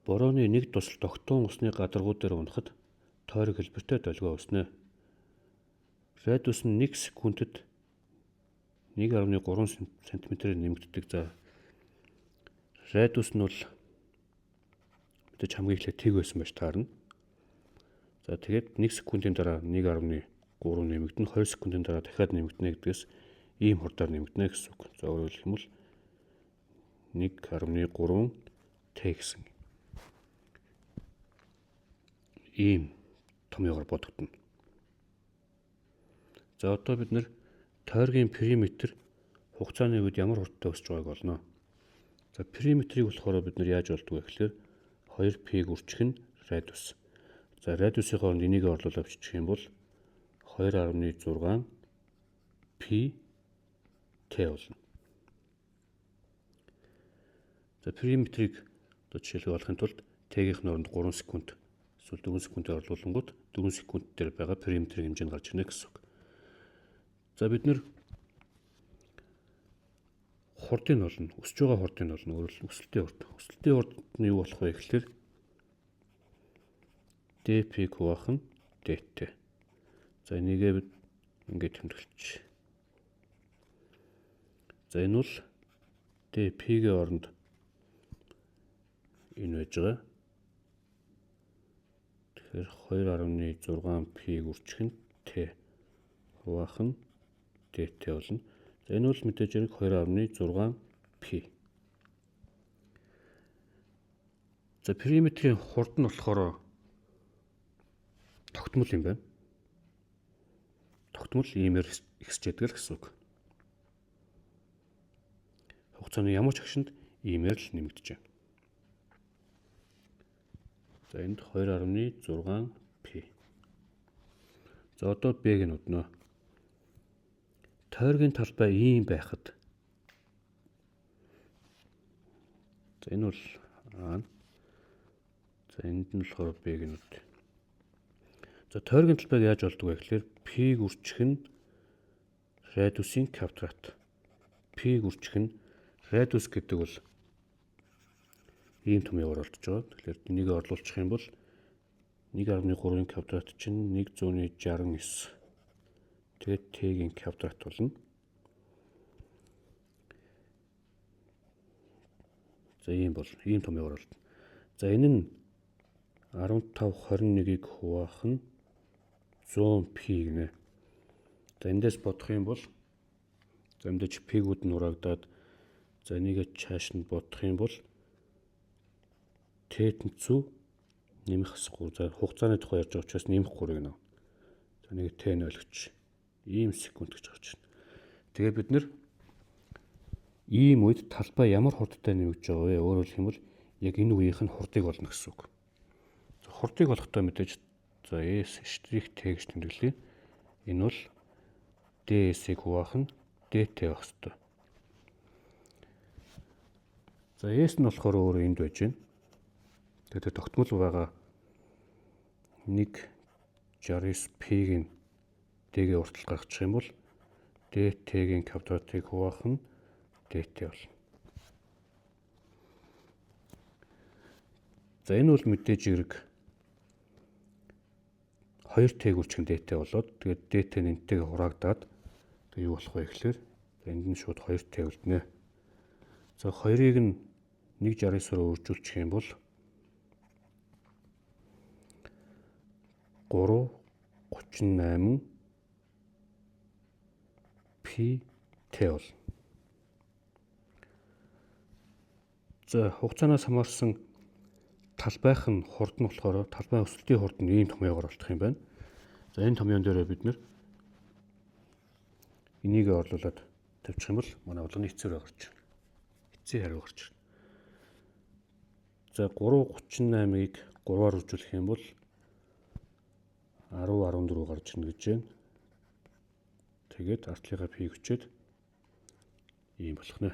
Борооны нэг дусал тогтун усны гадаргуу дээр унахад тойрог хэлбэртэй долгио үүснэ. Радиус нь 1 секундэд 1.3 см-ээр нэмэгддэг. За, радиус нь бол мэдээж хамгийн эхлээд тэг байсан байж таарна. За, тэгээд 1 секундын дараа 1.3 нэмэгдэнэ, 2 секундын дараа дахиад нэмэгдэнэ гэдгээс ийм хурдаар нэмэгдэнэ гэсэн үг. За, өөрөөр хэлэх юм бол 1.3 Т гэсэн ийм томьёогоор бодогдоно. За, одоо бид нэр тойргийн периметр хугацааны үед ямар хурдтай өсөж байгааг олно. За, периметрийг болохоор бид нэр яаж олдог вэ гэхээр 2π-г үрчих нь радиус. За, радиусын хооронд энийг орлуулаад бичих юм бол 2.6 π Т болно. За, периметрийг одоо жишээлбэл олохын тулд Т-ийн оронд 3 секунд эсвэл 4 секундээр орлуулангууд 4 секунд дээр байгаа периметрийн хэмжээ нь гарч ирнэ гэсэн үг. За, бид нэр хурдыг нь олно. Өсөж байгаа хурдыг нь олно. Өөрөөр хэлбэл өсөлтийн хурд. Өсөлтийн хурд нь юу болох вэ гэхээр dp хуваах нь dt. За, энийгээ бид ингээд тэмдэглэж. За, энэ бол dp-ийн оронд энэ байж байгаа. Тэгэхээр 2.6 π-г үрчих нь t хуваах нь dt болно. За, энэ бол мэдээж хэрэг 2.6 π. За, периметрийн хурд нь болохоор тогтмол юм байна. Тогтмол иймээр ихсэж яадаг л гэсэн үг. Хугацааны ямар ч агшинд иймээр л нэмэгдэж байна. За, энд 2.6 π. За, одоо B-г нь удна. Тойргийн талбай ийм байхад, за, энэ бол А. За, энд нь болохоор B-г нь уд. За, тойргийн талбайг яаж олдог вэ гэхээр P-г үрчих нь радиусын квадрат. P-г үрчих нь радиус гэдэг бол ийм томьёогоор олдож байгаа. Тэгэхээр энийг орлуулчих юм бол 1.3-ын квадрат чинь 169. Тэгээд Т-гийн квадрат болно. За, ийм бол ийм томьёогоор олдно. За, энэ нь 15 21-ийг хуваах нь 100 π гинэ. За, эндээс бодох юм бол за, мэдээж π-гүүд нь хураагдаад, за, энийгээ чааш нь бодох юм бол Т тэнцүү нэмэх 3. За, хугацааны тухай ярьж байгаа учраас нэмэх 3-ыг нэ. За, нэг Т 0 гэж ийм секунд гэж гарч байна. Тэгээ бид нэр ийм үед талбай ямар хурдтай нэмэгдэж байгаа вэ? Өөрөөр хэлэх юм бол яг энэ үеийнх нь хурдыг олно гэсэн үг. За, хурдыг олохдоо мэдээж за S штрих Т гэж тэмдэглэе. Энэ бол DS-ийг хуваах нь dt байх ёстой. За, S нь болохоор өөрөө энд байж байна. Тэгээд тогтмол байгаа 1.69 π-ийн d-гээ уртал гаргачих юм бол dt-гийн квадратыг хуваах нь dt болно. За, энэ бол мэдээж хэрэг 2t гүрчих нь dt болоод тэгээд dt нь энтэйгээ хураагдаад тэгээд юу болох вэ гэхээр энд нь шууд 2t үлднэ. За, 2-ыг нь 1.69-оор өөрчүүлчих юм бол 3.38 π Т болно. За, хугацаанаас хамаарсан талбайх нь хурд нь болохоор талбай өсөлтийн хурд нь ийм томьёогоор олдох юм байна. За, энэ томьёон дээрээ бид нэр энийг орлуулад тавьчих юм бол манай болгоны эцсээр гарч ирнэ. Эцсийн хариу гарч ирнэ. За, 3.38-ыг 3-аар үржүүлэх юм бол 10.14 гарч ирнэ гэж байна. Тэгээд артлынхаа пи хүчээд ийм болох нэ.